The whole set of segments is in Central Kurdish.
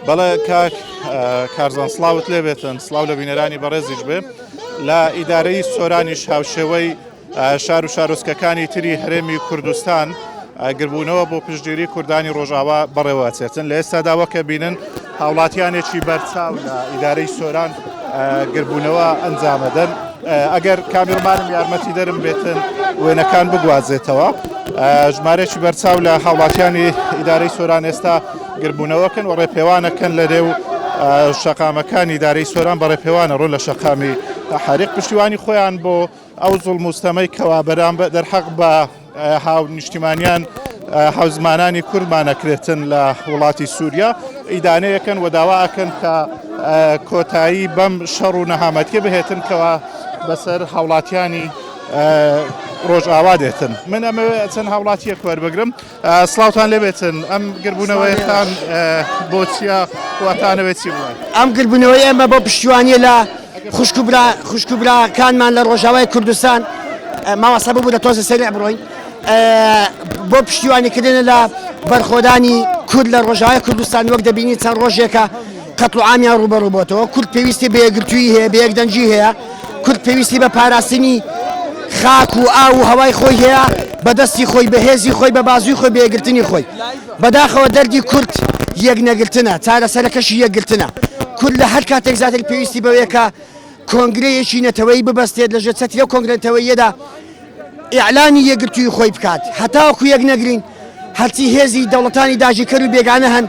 بەڵێ کاک کارزان سڵاوت لێ بێتن سڵاو لە بینەرانی بەڕێزیش بێ لە ئیدارەی سۆرانیش هاوشێوەی شار و شارۆچکەکانی تری هەرێمی کوردستان گربوونەوە بۆ پشتگیری کوردانی ڕۆژاوا بەڕێوەچێتن لە ئێستادا وەکە بینن هاوڵاتیانێکی بەرچاو لە ئیدارەی سۆران گربوونەوە ئەنجامەدەن ئەگەر کامیرمانم یارمەتی دەرم بێتن وێنەکان بگوازێتەوە ژمارەیەکی بەرچاو لە هاوڵاتیانی ئیدارەی سۆران ئێستا گربوونەوەکەن و ڕێپێوانەکەن لە نێو شەقامەکانی ئیدارەی سۆران بە ڕێپێوانە ڕۆن لە شەقامی حەریق پشتیوانی خۆیان بۆ ئەو زوڵم و ستەمەی کەوا بەرامبەر دەرحەق بە هاونیشتیمانیان هاوزمانانی کوردمان ئەکرێتن لە وڵاتی سووریا ئیدانەیەکەن و داوا ئەکەن کە کۆتایی بەم شەڕ و نەهامەتیە بهێتن کەوا بەسەر هاوڵاتیانی ڕۆژئاوا دێتن من ئەمەوێ چەند هاوڵاتیەک وەربگرم سڵاوتان لێبێتن ئەم گربوونەوەیەتان بۆ چییە واتانەوێت چی بڵێن؟ ئەم گربوونەوەی ئێمە بۆ پشتیوانیە لە خوشک و برا خوشک و براکانمان لە ڕۆژاوای کوردستان مامۆستا ببوورە تۆزە سەریع بڕۆین بۆ پشتیوانیکردن لە بەرخۆدانی کورد لە ڕۆژاوای کوردستان وەک دەبینی چەند ڕۆژێکە قەتڵ و عامیان ڕووبەڕوو بۆتەوە کورد پێویستی بە یەکگرتوویی هەیە بە یەکدەنگی هەیە کورد پێویستی بە پاراستنی خاک و ئاو و هەوای خۆی هەیە بە دەستی خۆی بە هێزی خۆی بە بازووی خۆی بە یەکگرتنی خۆی بەداخەوە دەردی کورد یەکنەگرتنە چارەسەرەکەشی یەکگرتنە کورد لە هەر کاتێک زیاتر پێویستی بەوەیە کە کۆنگرەیەکی نەتەوەیی ببەستێت لە ژێر چەتری ئەو کۆنگرە نەتەوەییەدا ئیعلانی یەکگرتوویی خۆی بکات. هەتاوەکو یەک نەگرین، هەرچی هێزی دەوڵەتانی داگیرکەر و بێگانە هەن،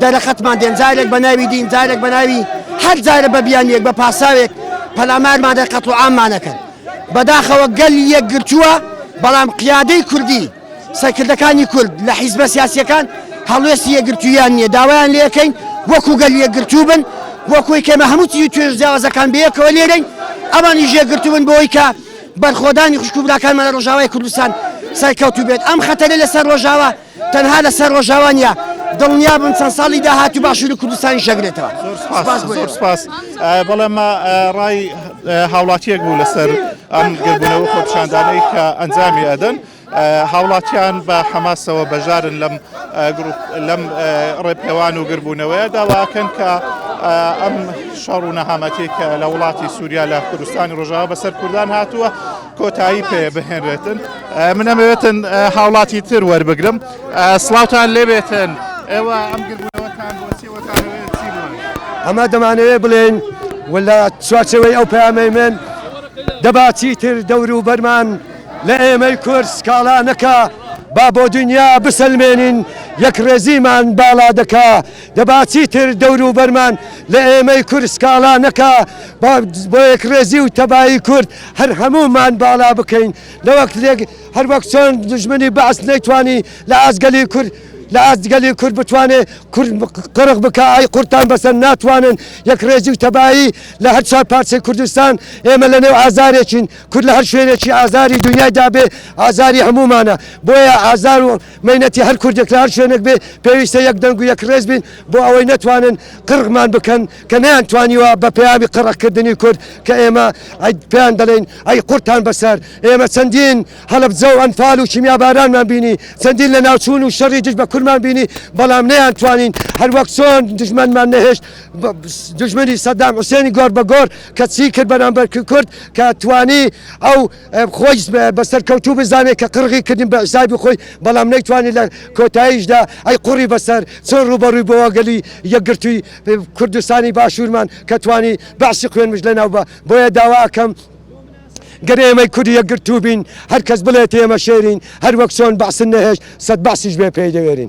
دەرەقەتمان دێن، جارێک بە ناوی دین، جارێک بە ناوی هەر جارە بە بیانوویەک، بە پاساوێک پەلامارمان دەن، قەتڵوعاممان ئەکەن. بەداخەوە گەل یەکگرتووە، بەڵام قیادەی کوردی، سەرکردەکانی کورد لە حیزبە سیاسییەکان هەڵوێستی یەکگرتووییان نییە، داوایان لێ ئەکەین وەکو گەل یەکگرتوو بن، وەکو ئەوەی کە ئێمە هەموو چین و توێژ جیاوازەکان بەیەکەوە لێرەین، ئەوانیش یەکگرتوو بن بۆ ئەوەی کە بەرخۆدانی خوشک و براکانمان لە ڕۆژاوای کوردستان سەرکەوتوو بێت. ئەم خەتەرە لەسەر ڕۆژاوا تەنها لەسەر ڕۆژاوا نییە، دڵنیابن چەند ساڵی داهاتوو باشووری کوردستانیش دەگرێتەوە. سپاس بۆ زۆر سپاس. بەڵێ ئەمە ڕای هاوڵاتییەک بوو لەسەر ئەم گردبوونەوە خۆپیشاندانەی کە ئەنجامی ئەدەن. هاوڵاتیان بە حەماسەوە بەشدارن لەم گروپ لەم ڕێپێوان و گربوونەوەیە داواکەن کە ئەم شەڕ و نەهامەتی کە لە وڵاتی سووریا لە کوردستانی ڕۆژاوا بەسەر کوردان هاتووە کۆتایی پێ بهێنرێتن من ئەمەوێتن هاوڵاتی تر وەربگرم سڵاوتان لێبێتن ئێوە ئەم گربوونەوەتان بۆچیوەتانەوێت چی بڵێن؟ ئەمە دەمانەوێت بڵێین و لە چوارچێوەی ئەو پەیامەی من دەبا چیتر دەوروبەرمان لە ئێمەی کورد سکاڵا نەکا با بۆ دنیا بسەلمێنین یەکڕێزیمان باڵا دەکا دەبا چیتر دەوروبەرمان لە ئێمەی کورد سکاڵا نەکا با بۆ یەکڕێزی و تەبایی کورد هەر هەموومان باڵا بکەین لەوەک لێک هەر وەک چۆن دوژمنی بەعس نەیتوانی لە ئاست گەلی کورد لە ئاست گەلی کورد بتوانێ کورد قڕق بکا ئای قورتان بەسەر ناتوانن یەکڕێزی و تەبایی لە هەر چوار پارچەی کوردستان ئێمە لە نێو ئازارێکین کورد لە هەر شوێنێکی ئازاری دونیایدا بێ ئازاری هەموومانە بۆیە ئازار و مەینەتی هەر کوردێک لە هەر شوێنێک بێ پێویستە یەک دەنگ و یەک ڕێز بین بۆ ئەوەی نەتوانن قڕمان بکەن کە نەیانتوانیوە بە پەیامی قڕکردنی کورد کە ئێمە پێیان دەڵێین ئەی قورتان بەسەر ئێمە چەندین هەڵەبجە و ئەنفال و کیمیابارانمان بینی چەندین لەناوچوون و شەڕی دژ بە کوردمان بینی بەڵام نەیانتوانین هەروەک چۆن دژمنمان نەهێشت دوژمنی سەدام حوسێنی گۆڕ بە گۆڕ کە چی کرد بەرامبەر کورد کە توانی ئەو خۆی بە سەرکەوتوو بزانێت کە قڕغی کردن بە حسابی خۆی بەڵام نەیتوانی لە کۆتاییشدا ئەی قوڕی بەسەر چۆن ڕووبەڕووی بۆوە گەلی یەکگرتووی کوردستانی باشوورمان کە توانی بەعسی خوێنمژ لەناو بە بۆیە داوا ئەکەم گەر ئێمەی کورد یەکگرتوو بین هەر کەس بڵێت ئێمە شێرین هەر وەک چۆن بەعسن نەهێشت سەد بەعسیش بێ پێی دەوێرین.